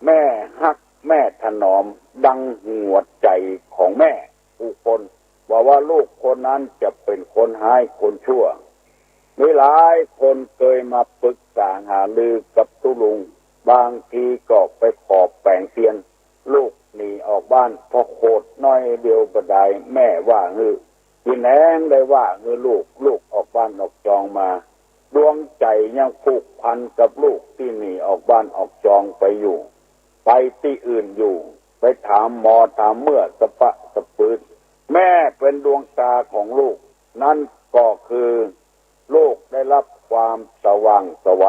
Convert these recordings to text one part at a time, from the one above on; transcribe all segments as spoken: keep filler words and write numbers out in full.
แม่ฮักแม่ถนอมดังหัวใจ๋ของแม่กู้คน บ่ว่าลูกคนนั้นจะเป๋นคนฮ้ายคนชั่ว มีหลายคนเกยมาปึกษาหารือกับตุ๊ลุง บางทีก็ไปขอแป๋งเตียน ลูกหนีออกบ้าน พอโขดน้อยเดียวบ่ดาย แม่ว่าหื้อ กิ๋นแฮงได้ว่าหื้อลูก ลูกออกบ้านออกจองมา ดวงใจ๋ยังผูกพันกับลูกตี้หนีออกบ้านออกจองไปอยู่ ไปตี้อื่นอยู่ ไปถามหมอถามเมื่อสะปะสะปืด แม่เป๋นดวงต๋าของลูก นั้นก็คือลูกได้ฮับความสว่างไสว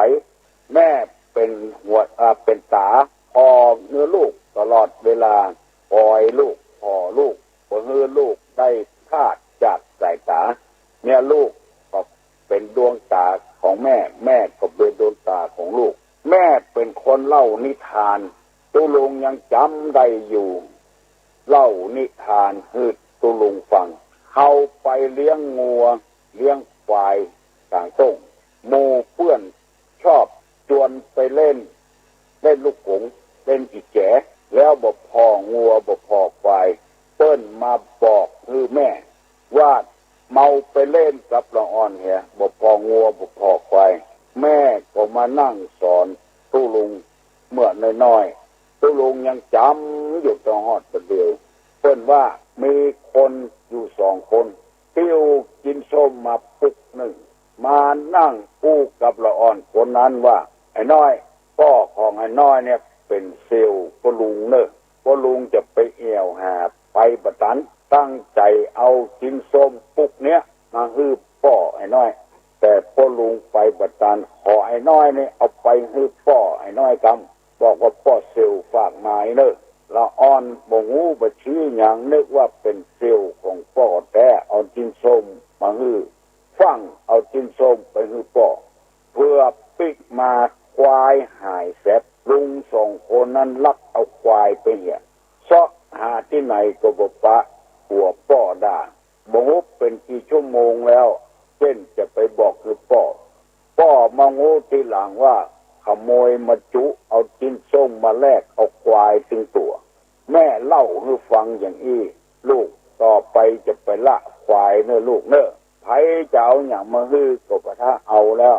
แม่เป๋นหัว อ่า เป๋นต๋าผ่อหื้อลูกตลอดเวลา ปอยลูก ผ่อลูก บ่หื้อลูกได้คลาดจากสายต๋า เนี่ยลูกก็เป๋นดวงต๋าของแม่ แม่ก็เป๋นดวงต๋าของลูก แม่เป๋นคนเล่านิทาน ตุ๊ลุงยังจ๋ำได้อยู่ เล่านิทานหื้อตุ๊ลุงฟัง เฮาไปเลี้ยงงัวเลี้ยงควายก๋างต้ง หมู่เปื้อนชอบจวนไปเล่น เล่นลูกกง เล่นอี่แจ๋ แล้วบ่ผ่องัวบ่ผ่อควาย เปิ้นมาบอกหื้อแม่ ว่าเฮาไปเล่นกับละอ่อนเหีย บ่ผ่องัวบ่ผ่อควาย แม่ก็มานั่งสอนตุ๊ลุงเมื่อน้อยๆ ตุ๊ลุงยังจ๋ำอยู่ตลอดบ่าเดี่ยว เปิ้นว่ามีคนอยู่สองคน ปิ้วจิ๊นส้มมาปุกนึ่ง มานั่งอู้กับละอ่อนคนนั้นว่า ไอ้น้อย ป้อของไอ้น้อยเนี่ยเป๋นเสี่ยวป้อลุงเน่อ ป้อลุงจะไปแอ่วหาไปบ่ตัน ตั้งใจ๋เอาจิ๊นส้มปุกเนี้ยมาหื้อป้อไอ้น้อย แต่ป้อลุงไปบ่ตัน ขอไอ้น้อยนี่เอาไปหื้อป้อไอ้น้อยกำ บอกว่าป้อเสี่ยวฝากมาเน่อ ละอ่อนบ่ฮู้บ่ซี้หยัง นึกว่าเป๋นเสี่ยวของป้อแต๊ เอาจิ๊นส้มมาหื้อ ฟั่งเอาจิ๊นส้มไปหื้อป้อ เปื้อปิ๊กมาควายหายแสบ ลุงสองคนนั้นลักเอาควายไปเหีย เซาะหาตี้ไหนก็บ่ปะ กั๋วป้อด่า บ่ฮู้เป๋นกี่ชั่วโมงแล้ว เจ้นจะไปบอกหื้อป้อ ป้อมาฮู้ทีหลังว่าขโมยมาจุเอาจิ๊นส้มมาแลกเอาควายตึงตั๋ว แม่เล่าหื้อฟังอย่างอี้ ลูก ต่อไปจะไปละควายเน่อลูกเน่อ ใผจะเอาหยังมาหื้อก็บ่ท้าเอาแล้ว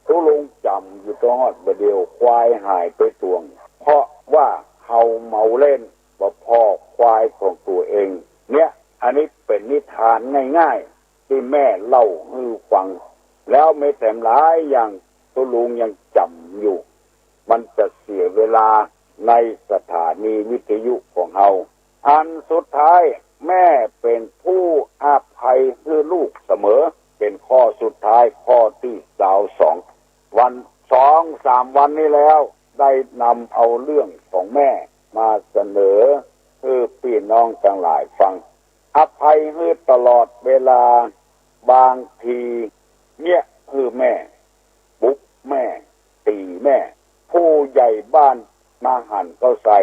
ตุ๊ลุงจ๋ำอยู่ตลอดบ่าเดี่ยว ควายหายไปตวง เพราะว่าเฮาเมาเล่น บ่ผ่อควายของตั๋วเอง เนี่ย อันนี้เป๋นนิทานง่ายๆ ตี้แม่เล่าหื้อฟัง แล้วมีแถมหลายอย่างตุ๊ลุงยังจ๋ำอยู่ มันจะเสียเวลาในสถานีวิทยุของเฮา อันสุดท้าย แม่เป๋นผู้อภัยหื้อลูกเสมอ เป๋นข้อสุดท้าย ข้อตี้ซาวสอง วัน สองสามวันนี้แล้ว ได้นำเอาเรื่องของแม่มาเสนอหื้อปี้น้องตังหลายฟัง อภัยหื้อตลอดเวลา บางทีเยียะหื้อแม่ บุบแม่ ตี๋แม่ ผู้ใหญ่บ้านมาหันเข้าใส่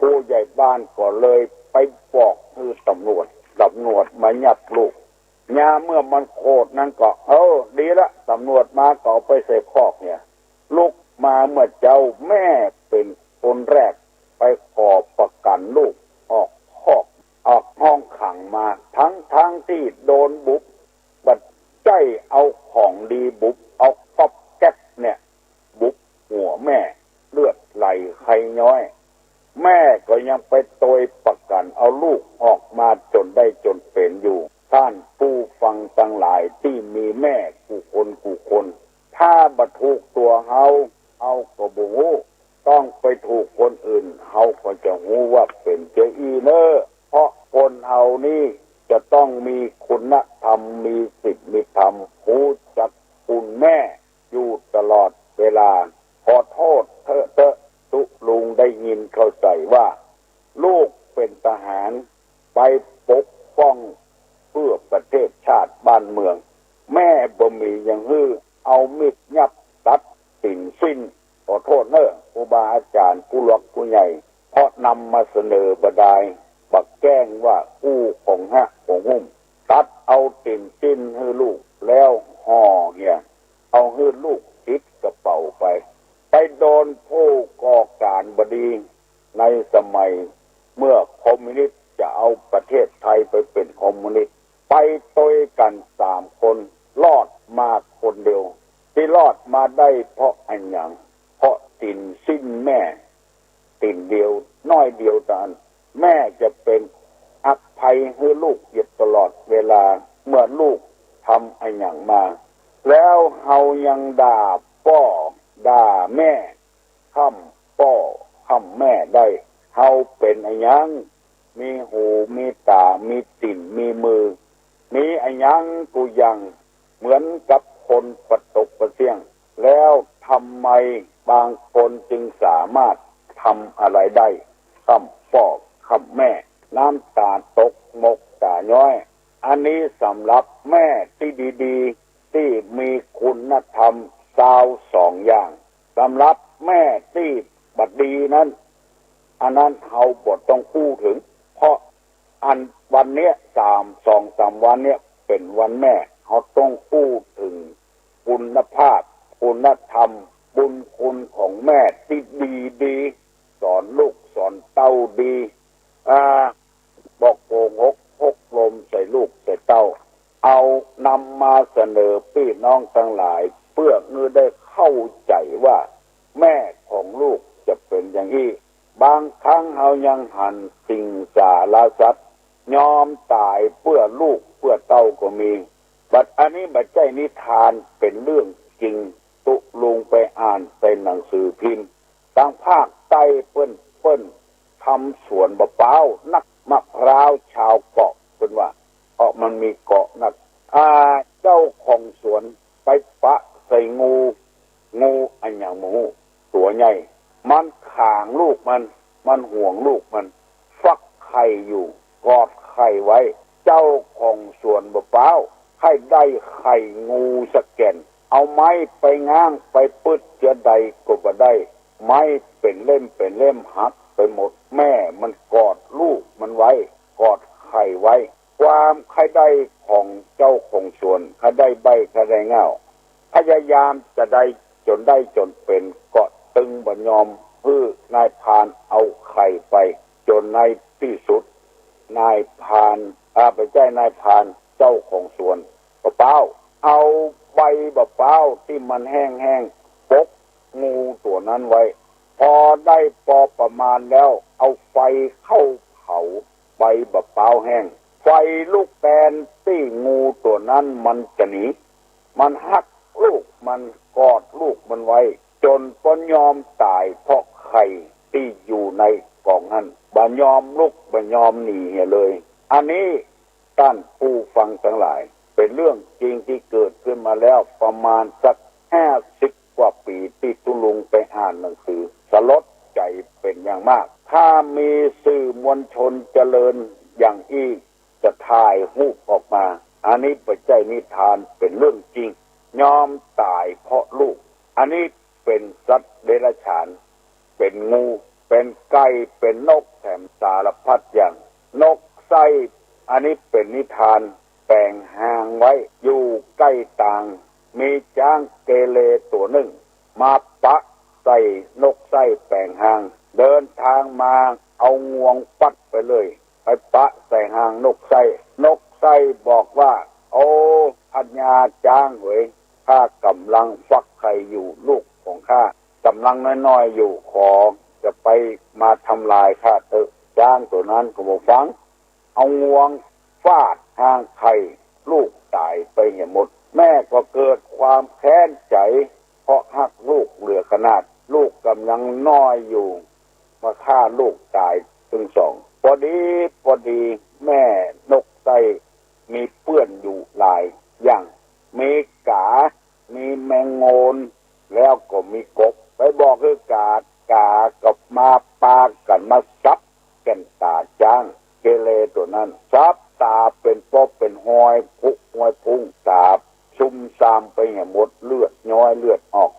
ผู้ใหญ่บ้านก็เลยไปบอกหื้อตำรวจ ตำรวจมายับลูก ยามเมื่อมันโขดนั้นก็ เออ ดีละ ตำรวจมาก็เอาไปใส่คอกเนี่ย ลุกมาเมื่อเจ๊า แม่เป๋นคนแรกไปขอประกั๋นลูกออกคอก ออกห้องขังมา ทั้งๆ ตี้โดนบุบ บัดใจ๊เอาของดีบุบ เอาก๊อบแก๊บเนี่ย บุบหัวแม่ เลือดไหลไคย้อย แม่ก็ยังไปโตยประกั๋นเอาลูกออกมาจ๋นได้จ๋นเป๋นอยู่ ต้านผู้ฟังตังหลายตี้มีแม่กู้คนกู้คน ถ้าบ่ถูกตั๋วเฮา เฮาก็บ่ฮู้ ต้องไปถูกคนอื่น เฮาก็จะฮู้ว่าเป๋นเจ้าอี้เน่อ เพราะคนเฮานี่จะต้องมีคุณธรรม มีศีลมีธรรม ฮู้จักคุณแม่ อยู่ตลอดเวลา ขอโต้ษเต๊อะเต๊อะ ตุ๊ลุงได้ยินเข้าใส่ว่า ลูกเป๋นทหาร ไปปกป้องเปื้อประเทศชาติบ้านเมือง แม่บ่มีหยังหื้อ เอามีดยับตัดตี๋นสิ้น ขอโต้ษเน่อ ครูบาอาจ๋ารย์ ผู้หลักผู้ใหญ่ เพราะนำมาเสนอบ่ดาย บ่แก้งว่าอู้ของฮะของหุ้ม ตัดเอาตี๋นสิ้นหื้อลูก แล้วห่อเหีย เอาหื้อลูกติดกระเป๋าไป ไป ไปโดนผู้ก่อก๋านบ่ดี ในสมัยเมื่อคอมมิวนิสต์จะเอาประเทศไทยไปเป๋นคอมมิวนิสต์ ไปตวยกั๋นสามคน รอดมาคนเดียว ตี้รอดมาได้เพราะอะหยัง เพราะตี๋นซิ้นแม่ ตี๋นเดียว น้อยเดียวเต้านั้น แม่จะเป๋นอภัยหื้อลูกอยู่ตลอดเวลา เมื่อลูกทำอะหยังมา แล้วเฮายังด่าป้อด่าแม่ ค่ำป้อค่ำแม่ได้ เฮาเป๋นอะหยัง มีหูมีต๋า มีตี๋น มีมือ มีอะหยังกู้อย่าง เหมือนกับคนปะตกปะเสี้ยง แล้วทำไมบางคนจึงสามารถทำอะไรได้ ค่ำป้อค่ำแม่ น้ำต๋าตกหมกต๋าย้อย อันนี้สำหรับแม่ตี้ดีๆ ตี้มีคุณธรรมซาวสองอย่าง สำหรับแม่ตี้บ่ดีนั้น อันนั้นเฮาบ่ต้องอู้เถิง เพราะอันวันเนี้ย สาม สองสามวันเนี้ยเป๋นวันแม่ เฮาต้องอู้เถิงคุณภาพ คุณธรรม บุญคุณของแม่ตี้ดีๆ สอนลูกสอนเต้าดี อ่า บ่โกหก พกลมใส่ลูกใส่เต้า เอานำมาเสนอปี้น้องตังหลาย เปื้อหื้อได้เข้าใจ๋ว่าแม่ของลูกจะเป๋นอย่างอี้ บางครั้งเฮายังหันสิงสารสัตว์ยอมต๋ายเปื้อลูกเปื้อเต้าก็มี บัดอันนี้บ่ใจ้นิทาน เป๋นเรื่องจริง ตุ๊ลุงไปอ่านในหนังสือพิมพ์ ตางภาคใต้เปิ้น เปิ้นทำสวนบ่าป๊าวนัก มะพร้าวชาวเกาะ เปิ้นว่า เพราะมันมีเกาะนัก อ่า เจ้าของสวนไปปะใส่งู งูอะหยังบ่ฮู้ ตั๋วใหญ่ มันขางลูกมัน มันห่วงลูกมัน ฟักไข่อยู่ กอดไข่ไว้ เจ้าของสวนบ่าป๊าว ใค่ได้ไข่งูสักแก่น เอาไม้ไปง้างไปปึ๊ดเจือใดก็บ่ได้ ไม้เป๋นเล่มเป๋นเล่มหักไปหมด แม่มันกอดลูกมันไว้ กอดไข่ไว้ ความใค่ได้ของเจ้าของสวน ใค่ได้ใบ้ใค่ได้ง่าว พยายามจะได้จ๋นได้จ๋นเป๋น ก็ตึงบ่ยอมหื้อนายพรานเอาไข่ไป จ๋นในตี้สุด นายพราน อ่า บ่ใจ้นายพราน เจ้าของสวนบ่าป๊าว เอาใบบ่าป๊าวตี้มันแห้งๆ ปกงูตั๋วนั้นไว้ พอได้ปอประมาณแล้ว เอาไฟเข้าเผาใบบ่าป๊าวแห้ง ไฟลุกแตนตี้งูตั๋วนั้นมันจะหนี มันฮักลูกมัน กอดลูกมันไว้ จ๋นป้นยอมต๋ายเพราะไข่ตี้อยู่ในก๋องหั้น บ่ยอมลุกบ่ยอมหนีเหียเลย อันนี้ ต้านผู้ฟังตังหลาย เป๋นเรื่องจริงตี้เกิดขึ้นมาแล้วประมาณสักห้าสิบกว่าปี๋ ตี้ตุ๊ลุงไปอ่านหนังสือ สลดใจ๋เป๋นอย่างมาก ถ้ามีสื่อมวลชนเจริญอย่างอี้ จะถ่ายฮูปออกมา อันนี้บ่ใจ้นิทาน เป๋นเรื่องจริง ยอมต๋ายเพราะลูก อันนี้เป๋นสัตว์เดรัจฉาน เป๋นงู เป๋นไก่ เป๋นนก แถมสารพัดอย่าง นกไส้ อันนี้เป๋นนิทาน แป๋งฮางไว้ อยู่ใก้ตาง มีจ๊างเกเรตั๋วนึ่ง มาปะใส่นกไส้แป๋งฮาง เดินตางมา เอางวงฟัดไปเลย ไปปะใส่ฮางนกไส้ นกไส้บอกว่า โอ้ พญาจ๊างเหย ข้าก่ำลังฟักไข่อยู่ ลูกของข้าก่ำลังน้อยๆ อยู่ ขอจะไปมาทำลายข้าเต๊อะ จ๊างตั๋วนั้นก็บ่ฟัง เอางวงฟาดฮางไข่ ลูกต๋ายไปเหียหมด แม่ก็เกิดความแค้นใจ๋ เพราะฮักลูกเหลือขนาด ลูกก่ำลังน้อยอยู่ มาฆ่าลูกต๋ายตึงสอง พอดี พอดี แม่นกไส้มีเปื้อนอยู่หลายอย่าง มีก๋า มีแมงโงน แล้วก็มีกบ ไปบอกหื้อก๋า ก๋าก็มาปากั๋นมาสับแก่นต๋าจ๊างเกเรตั๋วนั้น สับต๋าเป๋นปอเป๋นฮอยพุ ฮอยพุง ต๋าซุ่มซ่ามไปเหียหมด เลือดย้อยเลือดออก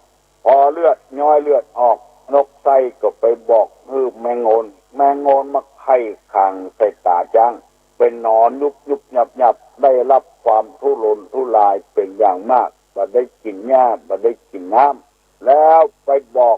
พอเลือดย้อยเลือดออก นกไส้ก็ไปบอกหื้อแมงโงน แมงโงนมาไข่ขังใส่ต๋าจ๊าง เป๋นหนอนยุบยุบยับยับ ได้รับความทุรนทุรายเป๋นอย่างมาก บ่ได้กิ๋นหญ้า บ่ได้กิ๋นน้ำ แล้วไปบอก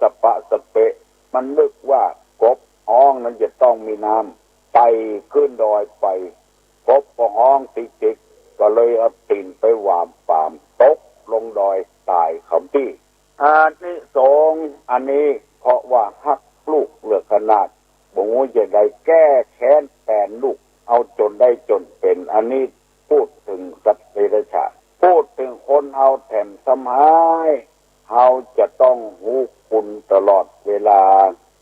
สะปะสะเปะ มันนึกว่ากบฮ้องนั้นจะต้องมีน้ำ ไต่ขึ้นดอยไป กบก็ฮ้องติกๆ ก็เลยเอาตี๋นไปหวามฝาม ตกลงดอยต๋ายคาตี้ อานิสงส์อันนี้ เพราะว่าฮักลูกเหลือขนาด บ่ฮู้จะได้แก้แค้นแตนลูก เอาจ๋นได้จ๋นเป๋น อันนี้พูดเถิงสัตว์เดรัจฉาน พูดเถิงคนเฮาแถมซ้ำฮ้าย เฮาจะต้องฮู้คุณตลอดเวลา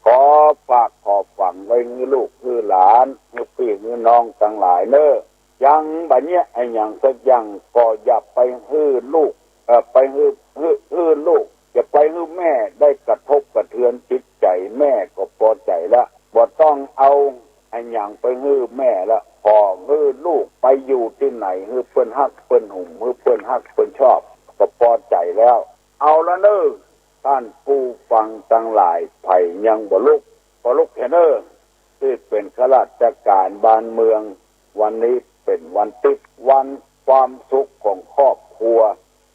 ขอฝากขอฝังไว้หื้อลูกหื้อหลาน หื้อปี้หื้อน้องตังหลายเน่อ ยังบ่เยียะอะหยังสักอย่าง ก็อย่าไปหื้อลูก เอ่อ ไปหื้อ หื้อ หื้อลูก อย่าไปหื้อแม่ได้กระทบกระเทือนจิตใจ๋ แม่ก็ปอใจ๋ละ บ่ต้องเอาอะหยังไปหื้อแม่ละ ขอหื้อลูกไปอยู่ตี้ไหน หื้อเปิ้นฮักเปิ้นหุม หื้อเปิ้นฮักเปิ้นชอบ ก็ปอใจ๋แล้ว เอาละเน่อ ต้านผู้ฟังตังหลาย ใผยังบ่ลุก ก็ลุกแหน่เน่อ ตี้เป๋นข้าราชก๋านบ้านเมือง วันนี้เป๋นวันติ๊ด วันความสุขของครอบครัว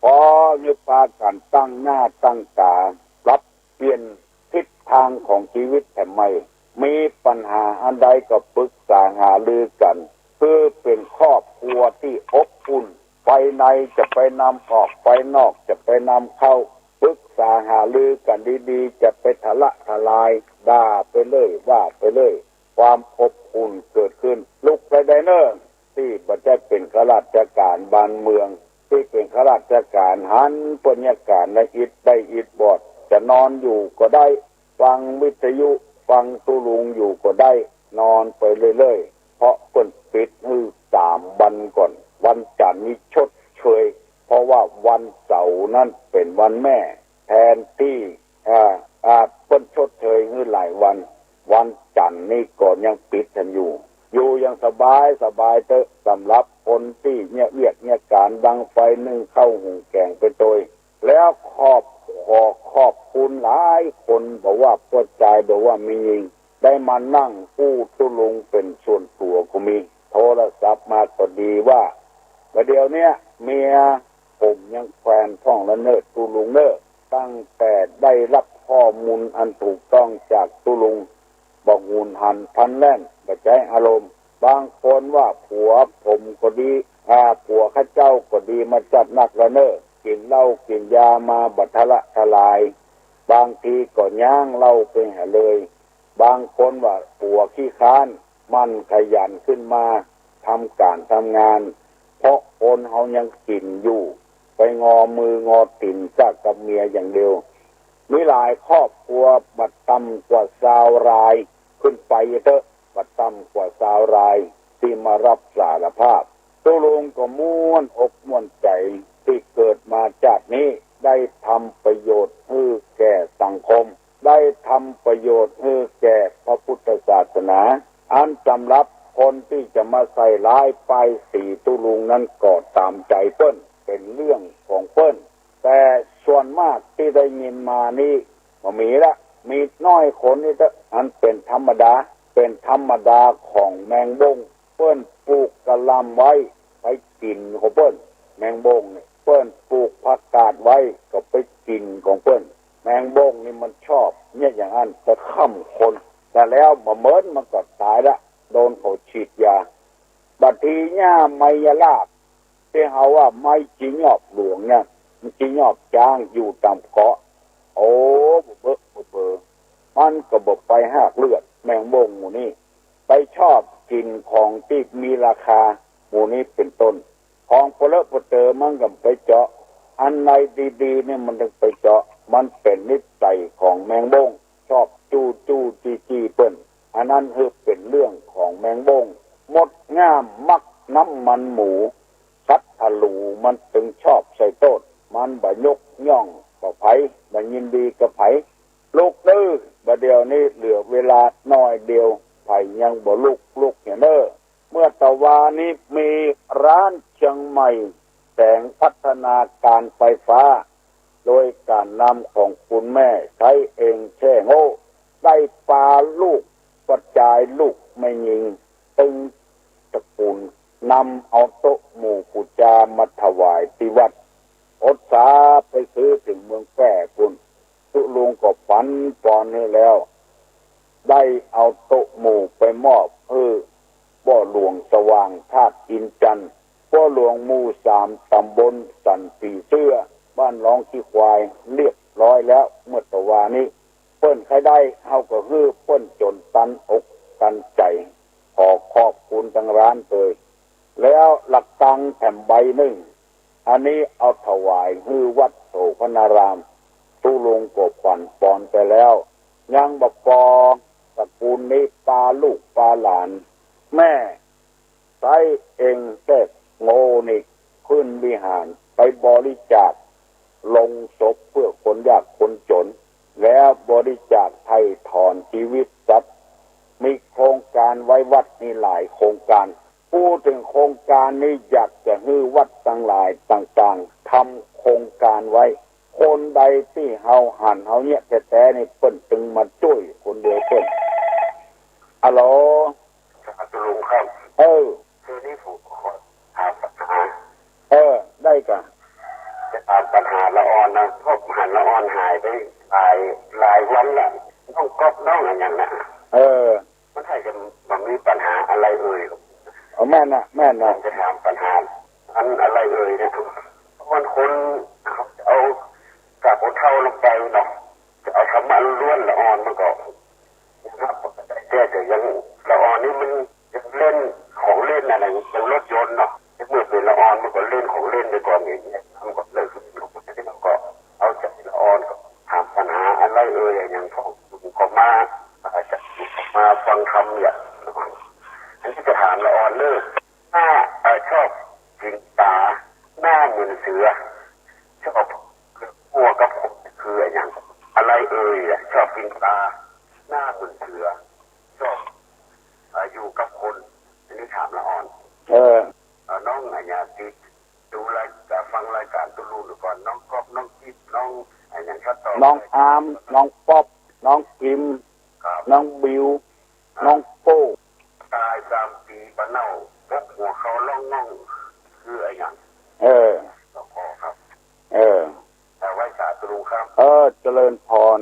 ขอหื้อปากั๋นตั้งหน้าตั้งต๋า ปรับเปลี่ยนทิศตางของจีวิตแถมใหม่ มีปัญหาอันใดก็ปรึกษาหารือกั๋น เปื้อเป๋นครอบครัวตี้อบอุ่น ไปในจะไปนำออก ไปนอกจะไปนำเข้า ปรึกษาหารือกั๋นดีๆ จะไปทะละทลาย ด่าไปเรื่อย ว่าไปเรื่อย ความอบอุ่นเกิดขึ้น ลุกไปได้เน่อ ตี้บ่ใจ้เป๋นข้าราชก๋านบ้านเมือง ตี้เป๋นข้าราชก๋าน หันเปิ้นเยียะก๋านได้อิดได้อิดบอด จะนอนอยู่ก็ได้ ฟังวิทยุ ฟังตุ๊ลุงอยู่ก็ได้ นอนไปเรื่อยๆ เพราะเปิ้นปิดหื้อสามวันก่อน วันจั๋นทร์นี้ชดเชย เพราะว่าวันเสาร์นั้นเป๋นวันแม่ แทนตี้ อ่า อ่า เปิ้นชดเชยหื้อหลายวัน วันจั๋นทร์นี้ก็ยังปิดหั้นอยู่ อยู่อย่างสบายสบายเต๊อะ สำหรับคนตี้เยียะเวียกเยียะก๋าน ดังไฟนึ่งข้าวหุงแก๋งไปโตย แล้วขอบ ขอขอบคุณหลายคน บ่ว่าป้อจาย บ่ว่าแม่ญิง ได้มานั่งอู้ตุ๊ลุงเป๋นส่วนตั๋วก็มี โทรศัพท์มาก็ดีว่า บ่าเดี่ยวเนี้ยเมียผมยังแขวนพ่องละเน่อตุ๊ลุงเน่อ ตั้งแต่ได้รับข้อมูลอันถูกต้องจากตุ๊ลุง บ่หุนหันพลันแล่น บ่ใจ๊อารมณ์ บางคนว่าผัวผมก็ดี อ่า ผัวข้าเจ้าก็ดี มาจัดหนักละเน่อ กิ๋นเหล้ากิ๋นยามาบ่ทะละทลาย บางทีก็ย้างเหล้าไปหาเลย บางคนว่าผัวขี้คร้าน หมั่นขยันขึ้นมาทำก๋านทำงาน เพราะคนเฮายังกิ๋นอยู่ ไปงอมืองอตี๋นจ้ากับเมียอย่างเดียว มีหลายครอบครัวบ่ต่ำกว่าซาวรายขึ้นไปเต๊อะ บ่ต่ำกว่าซาวรายตี้มารับสารภาพ ตุ๊ลุงก็ม่วนอกม่วนใจ๋ตี้เกิดมาจาตินี้ ได้ทำประโยชน์หื้อแก่สังคม ได้ทำประโยชน์หื้อแก่พระพุทธศาสนา อันสำหรับคนตี้จะมาใส่ร้ายป้ายสีตุ๊ลุงนั้นก็ต๋ามใจ๋เปิ้น เป๋นเรื่องของเปิ้น แต่ส่วนมากตี้ได้ยินมานี้บ่มีละ มีน้อยคนนี้เต๊อะ อันเป๋นธรรมดา เป๋นธรรมดาของแมงบ้ง เปิ้นปลูกกะหล่ำไว้ไปกิ๋นของเปิ้น แมงบ้งนี่ เปิ้นปลูกผักกาดไว้ก็ไปกิ๋นของเปิ้น แมงบ้งนี่มันชอบเยียะอย่างอั้น จะฆ่าคน แต่แล้วบ่เมินมันก็ต๋ายละ โดนเขาฉีดยา บาดทีหญ้าไมยราบ ตี้เฮาว่าไม้จียอบหลวงเนี่ย มันจียอบจ๊างอยู่ต๋ามเกาะ โอ้ บ่เบอะบ่เบอ มันก็บ่ไปฮากเลือด แมงบ้งหมู่นี้ ไปชอบกิ๋นของตี้มีราคา หมู่นี้เป๋นต้น ของปะเลอะปะเต๋อมันก็ไปเจาะ อันใดดีๆ เนี่ยมันต้องไปเจาะ มันเป๋นนิสัยของแมงบ้ง ชอบจู้จู้จี้จี้เปิ้น อันนั้นหื้อเป๋นเรื่องของแมงบ้ง มดง่ามมักน้ำมันหมู สัตว์หรูมันตึงชอบใส่โต้ษ มันบ่ยกย่องกับใผ บ่ยินดีกับใผ ลุกเน่อ บ่าเดี่ยวนี้เหลือเวลาน้อยเดียว ใผยังบ่ลุก ลุกแหน่เน่อ เมื่อตะวานี้มีร้านเจียงใหม่ แสงพัฒนาการไฟฟ้า โดยก๋านนำของคุณแม่ใช้เองแช่โง่ ได้ปาลูกกระจายลูกแม่ญิง ไป นำเอาโต๊ะหมู่ปู๋จามาถวายตี้วัด อดสาไปซื้อเถิงเมืองแป้ปู้น ตุ๊ลุงก็ปันปอนหื้อแล้ว ได้เอาโต๊ะหมู่ไปมอบหื้อป้อหลวงสว่างธาตุอินทร์จันทร์ ป้อหลวงหมู่สาม ต๋ำบลสันผีเสื้อ บ้านหนองขี้ควาย เรียบร้อยแล้ว เมื่อตะวานี้ เปิ้นใค่ได้ เฮาก็หื้อเปิ้นจ๋นตันอกตันใจ๋ ขอขอบคุณตังร้านเตย แล้วละฆังแถมใบนึ่ง อันนี้เอาถวายหื้อวัดโสภณาราม ตุ๊ลุงก็ปันปอนไปแล้ว ยังบ่ปอ ตระกูลนี้ปาลูกปาหลาน แม่ ใซ้เองแก้วโง่นี่ ขึ้นวิหารไปบริจาคโลงศพเพื่อคนยากคนจ๋น แล้วบริจาคไถ่ถอนจีวิตสัตว์ มีโครงก๋านไว้วัดนี่หลายโครงก๋าน พูดเถิงโครงก๋านนี้ อยากจะหื้อวัดตังหลายต่างๆ ทำโครงก๋านไว้ คนใดตี้เฮาหันเฮาเยียะแต๊ๆ นี่เปิ้นตึงมาจ้วยคนเดียวเปิ้น อะโหล ครับ ตุ๊ลุงครับ เออ คือนี่ผมขอถามปัญหา เออ ได้ก่ะ จะถามปัญหาละอ่อนนะ เพราะหันละอ่อนหายไปหลาย หลายวันละ น้องก๊อฟน้องอะหยังนะ เออ มันใค่จะบ่มีปัญหาอะไรเอ่ย เอาแม่นน่ะ แม่นน่ะ จะถามปัญหาอันอะไรเอ่ยเนี่ย มันคนเอากราบเอาเท้าลงไปเนาะ จะเอาธรรมะล้วนละอ่อนมันก็ นะครับ แต่ แต่ยังละอ่อนนี่มันยังเล่นของเล่นอะไร ยังรถยนต์เนาะ เมื่อเป๋นละอ่อนมันก็เล่นของเล่นไปก่อน อย่างเงี้ย มันก็เลิก มันก็เอาใจ๋ละอ่อน ก็ถามปัญหาอะไรเอ่ย อย่างพวกผมก็มา อาจจะมาฟังธรรมเนี่ย อันนี้จะถามละอ่อนเนอะ หน้า เอ่อ ชอบกิ๋นปลา หน้าเหมือนเสือ ชอบ คือกั๋วกับคน คืออะหยัง อะไรเอ่ยอะ ชอบกิ๋นปลา หน้าเหมือนเสือ ชอบ เอ่อ อยู่กับคน อันนี้ถามละอ่อน เออ เอ่อ น้องอะหยังตี้ดูราย ฟังรายก๋านตุ๊ลุงดูก่อน น้องก๊อฟ น้องจิ๊บ น้องอะหยัง ชัดต่อ น้องอาม น้องป๊อป น้องพิม ครับ น้องบิว น้องโก้ ต๋ายสามปี๋บ่เน่า ปกหัวเข่าร่องง่อง คืออะหยัง เออ หลวงพ่อครับ เออ แต่ไหว้สาตุ๊ลุงครับ เออ เจริญพร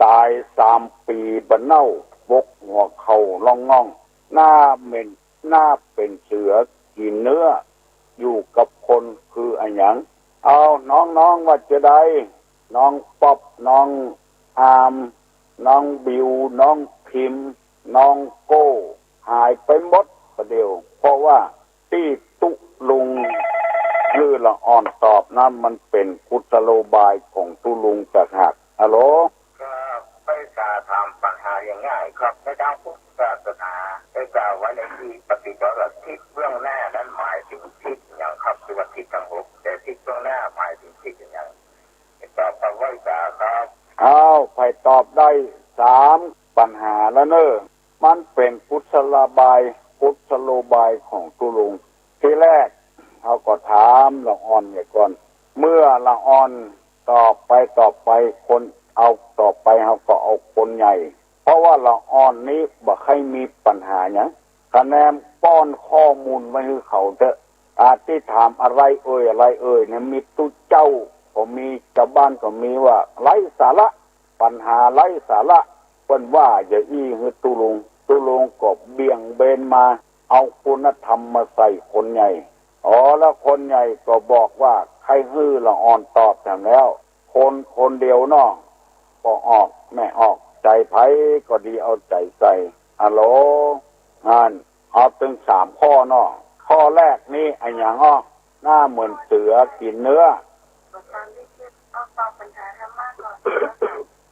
ต๋ายสามปี๋บ่เน่า ปกหัวเข่าร่องง่อง หน้าเหม็น หน้าเป๋นเสือกิ๋นเนื้อ อยู่กับคนคืออะหยัง เอา น้องๆ ว่าจาใด น้องป๊อป น้องอาม น้องบิว น้องพิม น้องโก้ หายไปหมดประเดี๋ยว เพราะว่าตี้ตุ๊ลุงหื้อละอ่อนตอบนะ มันเป๋นกุศโลบายของตุ๊ลุงต่างหาก อะโหล ก็ไปจะถามปัญหาอย่างง่ายครับ ในตางพุทธศาสนาได้กล่าวไว้ในที่ปฏิบัติว่าทิศเบื้องหน้านั้นหมายถึงทิศหยังครับ คือว่าทิศตังหก แต่ทิศเบื้องหน้าหมายถึงทิศหยัง ตอบคำไหว้สาครับ อ้าว ใผตอบได้สามปัญหาแล้วเน่อ มันเป๋นกุศโลบาย กุศโลบายของตุ๊ลุง ทีแรกเฮาก็ถามละอ่อนเหียก่อน เมื่อละอ่อนตอบไป ตอบไป คน เอาต่อไปเฮาก็เอาคนใหญ่ เพราะว่าละอ่อนนี้บ่ใค่มีปัญหาหยัง คะแนนป้อนข้อมูลไว้หื้อเขาเต๊อะ อาตี้ถามอะไรเอ่ย อะไรเอ่ยเนี่ย มีตุ๊เจ้าก็มี จาวบ้านก็มีว่าไร้สาระ ปัญหาไร้สาระ เปิ้นว่าอย่างอี้หื้อตุ๊ลุง ตุ๊ลุงก็เบี่ยงเบนมา เอาคุณธรรมมาใส่คนใหญ่ อ๋อ แล้วคนใหญ่ก็บอกว่าใค่หื้อละอ่อนตอบแถมแล้ว คนคนเดียวเนาะ ป้อออกแม่ออก ใจ๋ใผก็ดีเอาใจ๋ใส่ อะโหล อั้น เอาตึงสามข้อเนาะ ข้อแรกนี้อะหยังอ้อ หน้าเหมือนเสือกิ๋นเนื้อ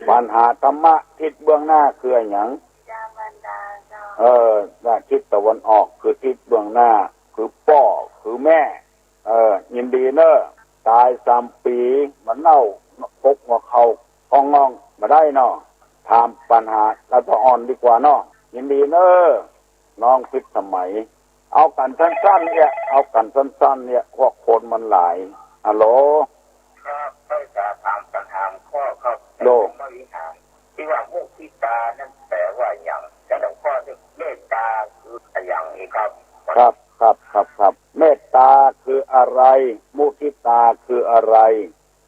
ปัญหาธรรมะทิศเบื้องหน้าคืออะหยัง เออ ด้านทิศตะวันออกคือทิศเบื้องหน้า คือป้อ คือแม่ เออ ยินดีเน่อ ต๋ายสามปี๋บ่เน่า ปกหัวเข่าร่องง่อง บ่ได้เนาะ ถามปัญหาละอ่อนดีกว่าเนาะ ยินดีเน่อ น้องพิษสมัย เอากั๋นสั้นๆ เนี่ย เอากั๋นสั้นๆ เนี่ย พวกคนมันหลาย อะโหล ครับ ได้จะถามปัญหาข้อครับ โล แต่ผมบ่มีถาม ตี้ว่ามุทิตานั้นแป๋ว่าหยัง แล้วหลวงพ่อนี่เมตตาคืออะหยังอีกครับ ครับ ครับ ครับ ครับ เมตตาคืออะไร มุทิตาคืออะไร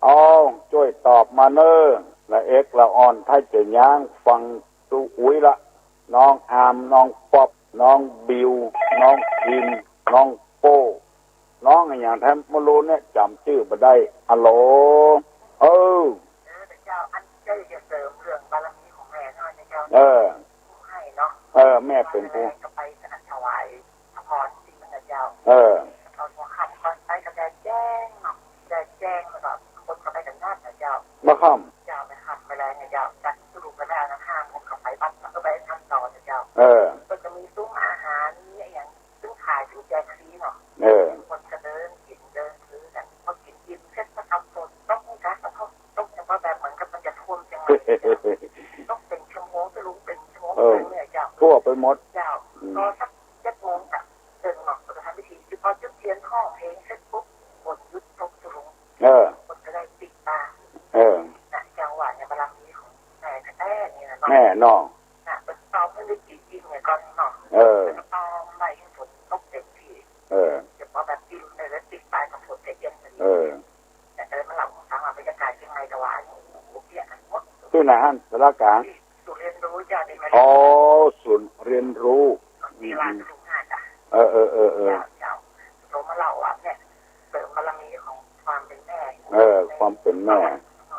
เอา จ้วยตอบมาเน่อ ละเอกละอ่อน ถ้าจะย้างฟังตุ๊อุ๊ยละ น้องอาร์ม น้องป๊อป น้องบิว น้องพิม น้องโป้ น้องอะหยังแต๊บ่ฮู้เนี่ย จ๋ำจื้อบ่ได้ ฮัลโหล เออ เออ เจ้า อันเจ้าจะเสริมเรื่องบารมีของแม่หน่อยนะเจ้า เออ ผู้ให้เนาะ เออ แม่เป๋นผู้ ก็ไปถวายพระพรที่พระเจ้า เออ ตอนหัวค่ำก่อนไปก็แดดแจ้งเนาะ แดดแจ้งแล้วก็คนก็ไปกั๋นนักนะเจ้า บ่ค่ำ เจ้า ไปค่ำไปแล้วนะเจ้า จัดสรุปไปแล้วนะ ห้าโมงก็ไปวัด แล้วก็ไปทำต่อนะเจ้า เออ ก็จะมีซุ้มอาหาร มีอะหยัง ซึ่งขายซึ่งแจกฟรีเนาะ เออ คนก็เดินกิ๋นเดินซื้อกั๋น พอกิ๋นอิ่มเสร็จก็ทำฝนตกนะ ตกเฉพาะแบบเหมือนกับมันจะท่วมเจียงใหม่ ตกเป๋นชั่วโมง ตะลุงเป๋นชั่วโมง เออ เลยเนี่ยเจ้า ทั่วไปหมด เจ้า อืม พอสักเจ็ดโมงก็เดินออกไปทำพิธี คือพอจุดเทียนห้องเพลงเสร็จปุ๊บ ฝนหยุดตกตะลุง เออ คนก็ได้ปิ๊กปลา เออ นะ จังหวะเนี่ยบารมีของแม่แท้ๆ นี่นะเนาะ แม่เนาะ น่ะ มันตอมให้ได้จริงๆ เนี่ยก่อนเนาะ เออ แล้วก็ตอมไว้ให้ฝนตกเต็มที่ เออ เดี๋ยวพอแบบปิวเลยแล้วปิดปลายของฝนจะเย็นพอดี เออ แต่เออ มาเล่าให้ฟังว่าบรรยากาศเจียงใหม่ตะวัน โอ้โห เปียกกันหมด ตี้ไหนหั้น ศาลากลาง ศูนย์เรียนรู้จ้ะ ที่มา อ๋อ ศูนย์เรียนรู้ ที่ลานกระทรวงหาดอ่ะ เออ เออ เออ เออ เจ้า เจ้า โทรมาเล่าว่าเนี่ย เสริมบารมีของความเป็นแม่ เออ ความเป็นแม่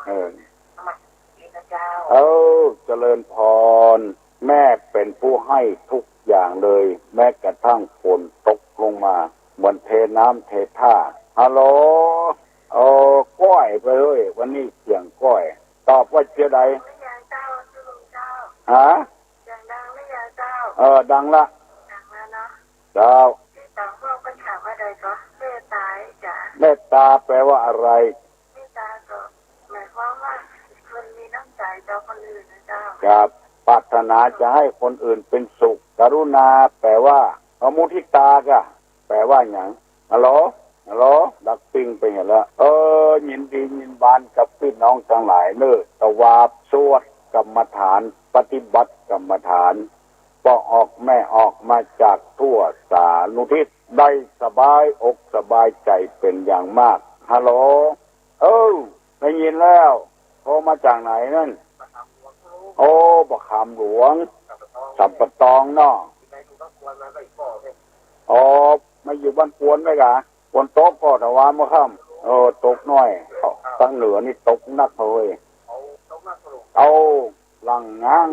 เออ นมัสการเจ้า เออ เจริญพร แม่เป๋นผู้ให้ทุกอย่างเลย แม้กระทั่งฝนตกลงมา เหมือนเทน้ำเทท่า ฮัลโหล เออ ก้อยไปเฮ้ย วันนี้เสียงก้อย ตอบว่าจะใด ไม่ยายเจ้า ชื่อลุงเจ้า ฮะ เสียงดังไม่ยายเจ้า เออ ดังละ ดังแล้วเนาะ เจ้า ตี้ต๋ามพวกปัญหาว่าใดก็ เมตตาจ้ะ เมตตาแปลว่าอะไร เมตตาก็หมายความว่าคนมีน้ำใจต่อคนอื่นนะเจ้า ครับ ปรารถนาจะให้คนอื่นเป็นสุข กรุณาแปลว่า เออ มุทิตาก็แปลว่าหยัง ฮัลโหล ฮัลโหล ดับปิ้งไปหั้นละ เออ ยินดียินบานกับปี้น้องตังหลายเน่อ ตะวาบสวดกรรมฐาน ปฏิบัติกรรมฐาน ป้อออกแม่ออกมาจากทั่วสารุทิศ ได้สบายอกสบายใจ๋เป๋นอย่างมาก ฮัลโหล เออ ได้ยินแล้ว โทรมาจากไหนนั่น โอ้ ประคำหลวง สัมปะตองเนาะ อ๋อ มาอยู่บ้านกวนไว้กะ ฝนตกก่อตะวาเมื่อค่ำ เออ ตกหน้อย ตังเหนือนี่ตกนักเลย เอา หลั่งง้าง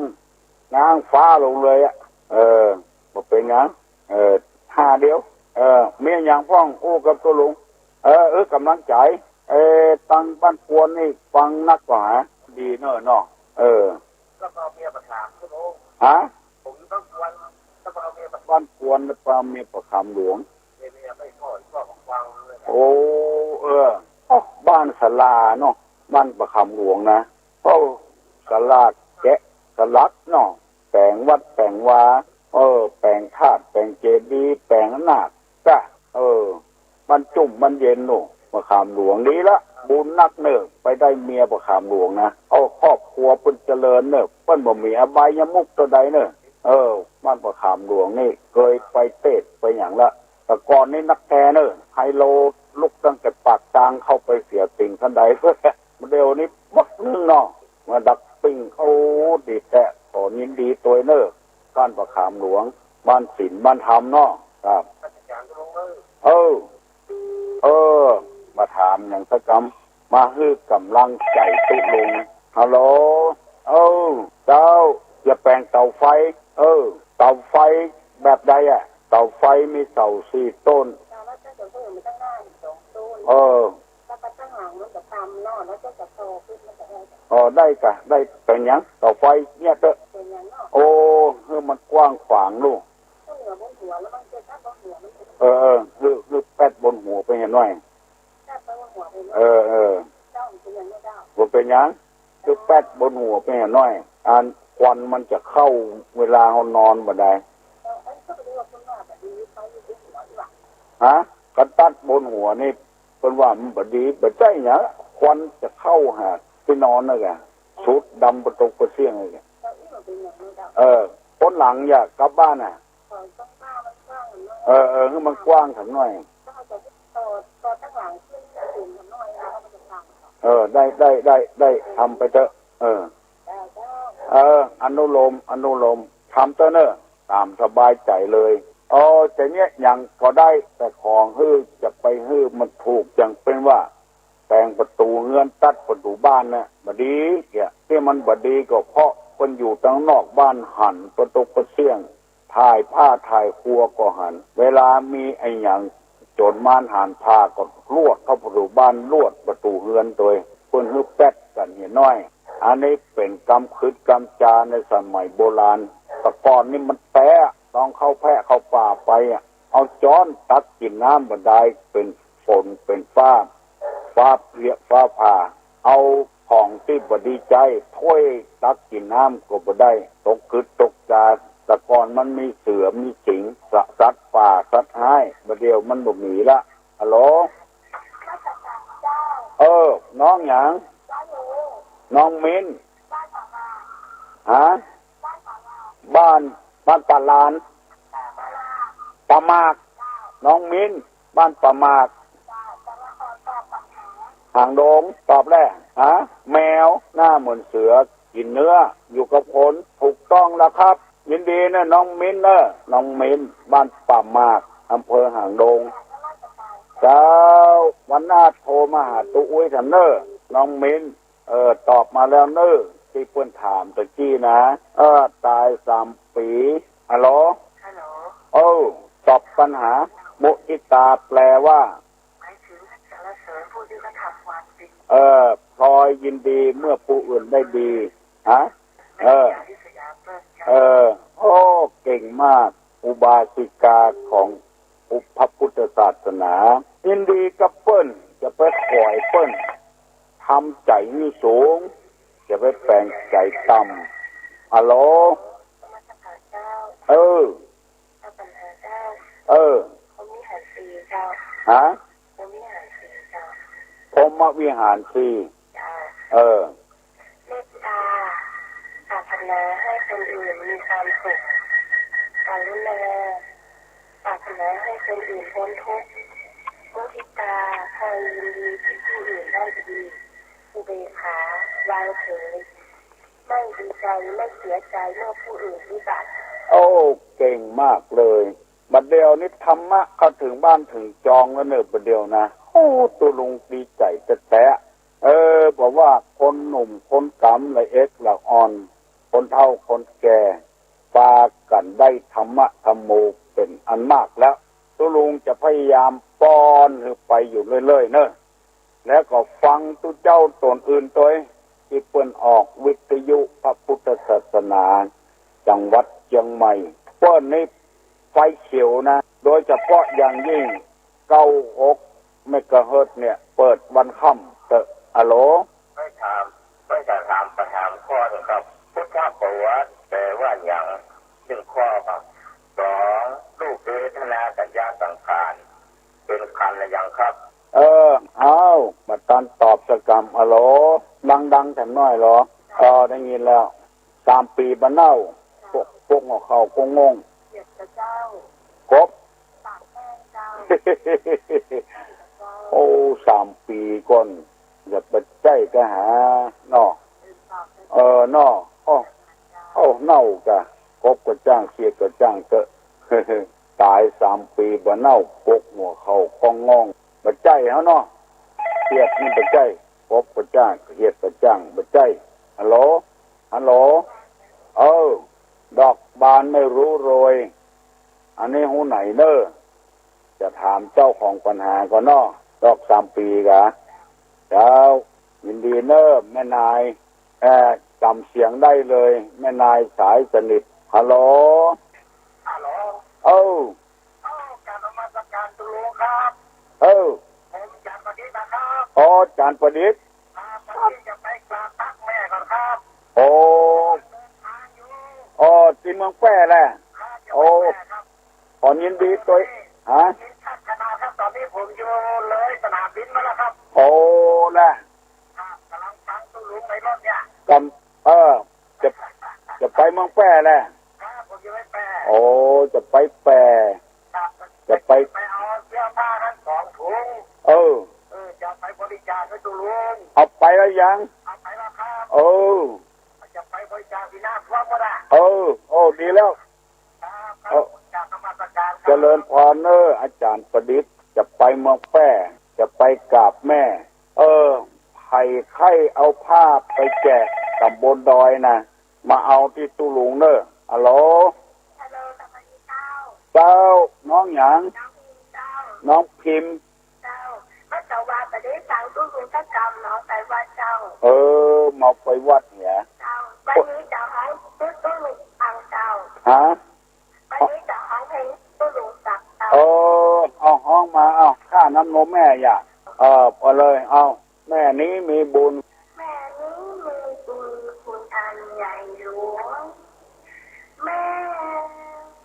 ง้างฟ้าลงเลยอะ เออ บ่เป๋นหยัง เออ ห้าเดียว เออ มีหยังพ่องอู้กับตุ๊ลุง เออ เออ ก๋ำลังใจ๋ เออ ตังบ้านกวนนี่ฟังนักกว่าหา ดีเน่อเนาะ เออ แล้วก็เมียประถามตุ๊ลุง ฮะ ผมอยู่บ้านกวน แล้วก็เอาเมียประ บ้านกวนแล้วก็เอาเมียประคำหลวง เมียไม่พ่ออีกพ่อของกวางเลยนะ โอ้ เออ โอ้ บ้านศาลาเนาะ บ้านประคำหลวงนะ โอ้ ศาลาแกะสลักเนาะ แป๋งวัดแป๋งวา เออ แป๋งธาตุ แป๋งเจดีย์ แป๋งนาค จ้ะ เออ มันจุ่มมันเย็นโน่ ประคำหลวง ดีละ บุญนักเน่อ ไปได้เมียประคำหลวงนะ เอาครอบครัวเปิ้นเจริญเน่อ เปิ้นบ่มีอบายมุขตัวใดเน่อ เออ บ้านประคำหลวงนี่ เกยไปเตสน์ไปหยังละ แต่ก่อนนี่นักแน่เน่อ ไฮโลลุกตั้งแต่ปากตางเข้าไปเสียติ่งคันได เดี๋ยวนี้บักนึ่งเนาะ มาดับปิ้ง โอ้ ดีแต๊ ขอยินดีตวยเน่อ บ้านประคำหลวง บ้านศีลบ้านธรรมเนาะ ครับ เออ เออ มาถามหยังสักกำ มาหื้อก๋ำลังใจ๋ตุ๊ลุง ฮัลโหล เออ เจ้า จะแป๋งเต๋าไฟ เออ เต๋าไฟแบบใดอะ เต๋าไฟมีเสาสี่ต้น เออ แล้วก็ข้างหลังมันก็ต่ำเนาะ แล้วก็จะโตขึ้นมันจะได้ อ๋อ ได้กะ ได้ เป๋นหยัง เต๋าไฟเนี่ยเต๊อะ เป๋นหยังเนาะ โอ้ หื้อมันกว้างขวางลูก ก็เหนือบนหัวแล้วมันจะตัดบนหัวมัน เออ เออ หื้อ หื้อแป๊ดบนหัวไปหน่อย ตัดบนหัวไปเนาะ เออ เออ เจ้ามันเป็นหยังเนาะเจ้า บ่เป๋นหยัง หื้อแป๊ดบนหัวไปหน่อย อันควันมันจะเข้าเวลาเฮานอนบ่ได้ เออ อันนี้ก็ไปดูว่าคุณว่าแบบนี้เขาอยู่ที่หัวดีกว่า ฮะ คันตัดบนหัวนี่ เปิ้นว่ามันบ่ดี บ่ใจ้หยัง ควันจะเข้าหาตี้นอนนั่นแหละ สูดดำปะตกปะเสี้ยงเลย เออ คนหลังอยากกลับบ้านน่ะ เออ เออ หื้อมันกว้างสักหน่อย เออ ได้ ได้ ได้ ได้ ทำไปเถอะ เออ เออ อนุโลม อนุโลม ทำเถอะเนอะ ต๋ามสบายใจ๋เลย เออ แต่เนี้ยหยังก็ได้ แต่ขอหื้อจะไปหื้อมันถูก อย่างเป๋นว่า แต่งประตู๋เฮือน ตัดประตู๋บ้านน่ะ บ่ดี เนี่ย ตี้มันบ่ดีก็เพราะเปิ้นอยู่ตังนอกบ้านหัน ประตู๋ประเสี้ยง ถ่ายผ้าถ่ายครัวก็หัน เวลามีอะหยังโจรมารหันผ้าก็ลวดเข้าประตู๋บ้าน ลวดประตู๋เฮือนตวย เปิ้นหื้อแป๊ดกั๋นเหียน้อย อันนี้เป๋นกำขึดกำจาในสมัยโบราณ แต่ก่อนนี่มันแต๊ ต๋อนเข้าแพะเข้าป่าไปอะ เอาจ๊อนตักกิ๋นน้ำบ่ได้ เป๋นฝนเป๋นฟ้า ฟ้าเปรียฟ้าผ่า เอาของตี้บ่ดีใจ๊ ถ้วยตักกิ๋นน้ำก็บ่ได้ ตกขึดตกจา แต่ก่อนมันมีเสือมีสิงห์ ส- สัตว์ป่าสัตว์ฮ้าย บ่าเดี่ยวมันบ่มีละ ฮัลโหล เออ น้องหยัง น้องมิ้น ฮะ บ้าน บ้านป่าลาน ป่าหมาก น้องมิ้น บ้านป่าหมาก หางดง ตอบแล้ว ฮะ แมว หน้าเหมือนเสือ กิ๋นเนื้อ อยู่กับคน ถูกต้องแล้วครับ ยินดีนะน้องมิ้นเนอะ น้องมิ้น บ้านป่าหมาก อำเภอหางดง เจ้า วันหน้าโทรมาหาตุ๊อุ้ยเถอะเนอะ น้องมิ้น เออ ตอบมาแล้วเนอะ ตี้เปิ้นถามตะกี้นะ เออ ต๋ายสามปี๋ ฮัลโหล ฮัลโหล เออ ตอบปัญหา มุทิตาแปลว่า หมายถึงสรรเสริญผู้ที่เขาทำความดี เออ พลอยยินดีเมื่อผู้อื่นได้ดี ฮะ เออ เออ โอ้ เก่งมาก อุบาสิกาของพระพุทธศาสนา ยินดีกับเปิ้น จะไปขวายเปิ้น ทำใจ๋หื้อสูง จะไปแป๋งใจ๋ต่ำ ฮัลโหล เออ เออ พรหมวิหารสี่เจ้า ฮะ พรหมวิหารสี่เจ้า พรหมวิหารสี่ เจ้า เออ เมตตา ปรารถนาให้คนอื่นมีความสุข กรุณา ปรารถนาให้คนอื่นพ้นทุกข์ มุทิตา พลอยยินดีที่ผู้อื่นได้ดี อุเบกขา วางเฉย ไม่ดีใจ ไม่เสียใจเมื่อผู้อื่นวิบัติ โอ้ เก่งมากเลย บัดเดี่ยวนี้ธรรมะเข้าเถิงบ้านเถิงจองแล้วเนอะ บัดเดี่ยวนะ โอ้ ตุ๊ลุงดีใจ๋แต๊ๆ เออ บ่ว่าคนหนุ่มคนก๋ำ ละเอ็กละอ่อน คนเฒ่าคนแก่ ปากั๋นได้ธรรมะธัมโมเป๋นอันมากแล้ว ตุ๊ลุงจะพยายามป้อนหื้อไปอยู่เรื่อยๆ เนอะ แล้วก็ฟังตุ๊เจ้าต๋นอื่นตวย ตี้เปิ้นออกวิทยุพระพุทธศาสนา จังหวัดเจียงใหม่ เปิ้นนี่ไฟเขียวนะ โดยเฉพาะอย่างยิ่ง เก้าหกเมกะเฮิรตซ์เนี่ย เปิดวันค่ำเต๊อะ ฮัลโหล ไม่ถาม ไม่จะถามปัญหาข้อหนึ่งครับ พุทธประวัติแปลว่าหยัง หนึ่งข้อครับ สอง รูปเวทนาสัญญาสังขาร เป็นขันธ์หรือยังครับ เออ เอา บ่ตันตอบสักกำ ฮัลโหล ดังๆ แถมหน้อยเหรอ เออ ได้ยินแล้ว สามปี๋บ่เน่า ปก ปกหัวเข่าก็ง่อง เจ็บกะเจ้า กบ ปากแห้งเจ้า โอ้ สามปี๋ก่อน อย่าไปใจ้กะหา เนาะ เออ เนาะ โอ้ โอ้ เน่ากะ กบกะจ้าง เขียดกะจ้างเต๊อะ ต๋ายสามปี๋บ่เน่า ปกหัวเข่าก็ง่อง บ่ใจ้เฮาเนาะ เขียดนี่บ่ใจ้ กบกะจ้าง เขียดกะจ้าง บ่ใจ้ ฮัลโหล ฮัลโหล เออ ดอกบานไม่รู้โรย อันนี้ฮู้ไหนเน่อ จะถามเจ้าของปัญหาก่อนเนาะ ดอกสามปี๋กะ เจ้า ยินดีเน่อ แม่นาย เอ่อ จ๋ำเสียงได้เลย แม่นายสายสนิท ฮัลโหล ฮัลโหล เออ เอ้า กราบนมัสการตุ๊ลุงครับ เออ ผมจารย์ประดิษฐ์นะครับ อ๋อ จารย์ประดิษฐ์ ครับ วันนี้จะไปกราบตักแม่ก่อนครับ โอ้ เดินทางอยู่ อ๋อ ตี้เมืองแป้แหละ ครับ โอ้ จะไปแป้ครับ ขอยินดีตวย ฮะ ยินดีครับ ขนาดครับ ตอนนี้ผมอยู่เลยสนามบินมาแล้วครับ โอ้ แหละ ครับ กำลังฟังตุ๊ลุงในรถเนี่ย กำ เออ จะ จะไปเมืองแป้แหละ ครับ ผมจะไปแป้ โอ้ จะไปแป้ ครับ ไปเอาเสื้อผ้านั้นสองถุง เออ เออ จะไปบริจาคให้ตุ๊ลุง เอาไปแล้วยัง เอาไปแล้วครับ เออ จะไปบริจาคที่น้ำท่วมหมดอะ เออ โอ้ ดีแล้ว ครับ เออ กราบนมัสการครับ เจริญพรเน้อ อาจ๋ารย์ประดิษฐ์ จะไปเมืองแป้ จะไปกราบแม่ เออ ใผใค่เอาผ้าไปแจกต๋ำบลดอยนะ มาเอาตี้ตุ๊ลุงเน้อ ฮัลโหล ฮัลโหล สวัสดีเจ้า เจ้า น้องหยัง น้องพิมพ์เจ้า น้องพิมพ์ เจ้า เมื่อเจ้าว่าบ่ได้ฟังตุ๊ลุงสักกำเนาะ ไปวัดเจ้า เออ มาไปวัดเนี่ย เจ้า วันนี้เจ้าเอาตุ๊ลุงฟังเจ้า ฮะ วันนี้เจ้าเอาเพลงตุ๊ลุงฟังเจ้า เออ เอาฮ้องมา เอา ค่าน้ำนมแม่อย่า เออ เอาเลย เอา แม่นี้มีบุญ แม่นี้มีบุญคุณอันใหญ่หลวง แม่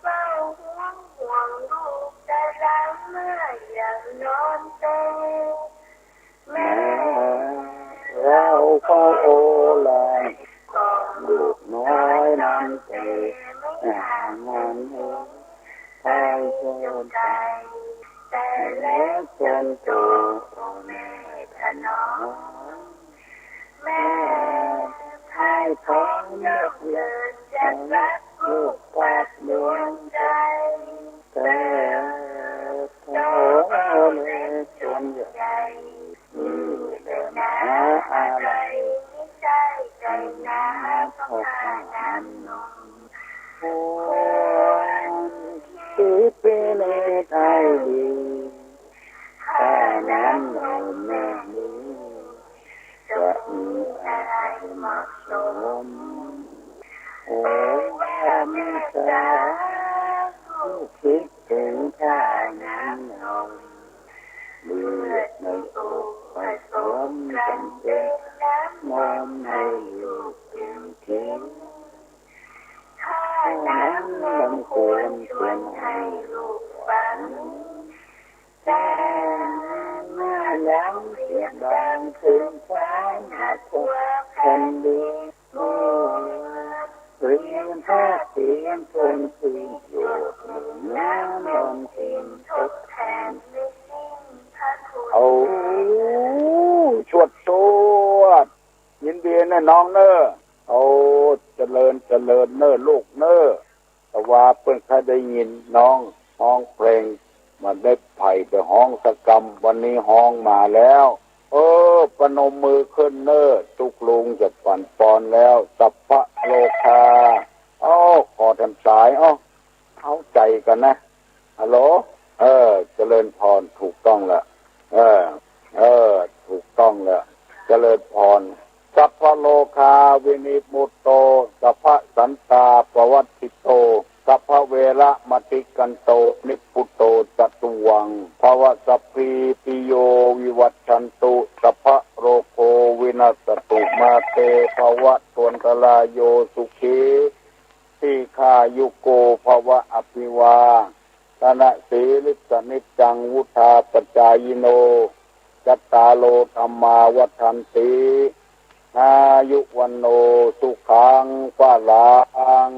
เฝ้าห่วงห่วงลูกแต่ละเมื่อยังนอนเต็ม แม่เฝ้าเฝ้าโอไหล่ กล่อมลูกน้อยนั้นเต ไม่ห่างเหิน ไทยเจ้าใจ แต่เล็กจนโต โอแม่ถนอม แม่พ่ายพร้อมเลิศเลิศ จะรักลูกปากดวงใจ แต่โตเล็กจนใหญ่ นี่แหละหนาอะไร ใจ้ใจหนาเพราะค่าน้ำนม ควรคิดพินิจให้ดี ค่าน้ำนมแม่นี้ จะมีอะไรเหมาะสม โอ้ว่าแม่จ๋า ลูกคิดถึงค่าน้ำนม เลือดในอกผสมกันเป็นน้ำนมให้ลูกดื่มกิน ค่าน้ำนมควรชวนให้ลูกฝัน แต่เมื่อยังเสียงดังขึ้นฟ้าหนักกว่าแผ่นดิน เมื่อเปลี่ยนธาตุเปลี่ยนคนสิ้นโยชน์ หนึ่งน้ำนมกินทดแทนไม่สิ้นพระคุณ โอ้ ชวดชวด ยินดีนะน้องเน้อ โอ้ เจริญเจริญเน้อลูกเน้อ แต่ว่าเปิ้นใค่ได้ยินน้องฮ้องเพลง บ่ได้ใผไปฮ้องสักกำ วันนี้ฮ้องมาแล้ว เออ ประนมมือขึ้นเน้อ ตุ๊ลุงจะปั๋นปอนแล้ว สัพพะโลคา เอ้า ขอแถมสาย เอ้า เข้าใจ๋กั๋นนะ ฮัลโหล เออ เจริญพร ถูกต้องละ เออ เออ ถูกต้องละ เจริญพร สัพพะโลคาวินิมมุตโต สัพพะสันตาปวัตถิโต สัพพะเวระมะติกันโต นิพพุโตจตุวัง ภะวะ สัพพีติโยวิวัชชันตุ สัพพะโรโควินัสสตุ มาเตภะวัตวันตะราโย สุขี ทีฆายุโกภะวะ อะภิวาทะนะสีลิสสะนิจจัง วุฑฒาปะจายิโน จัตตาโรธัมมา วัฑฒันติ อายุ วัณโณ สุขัง พะลัง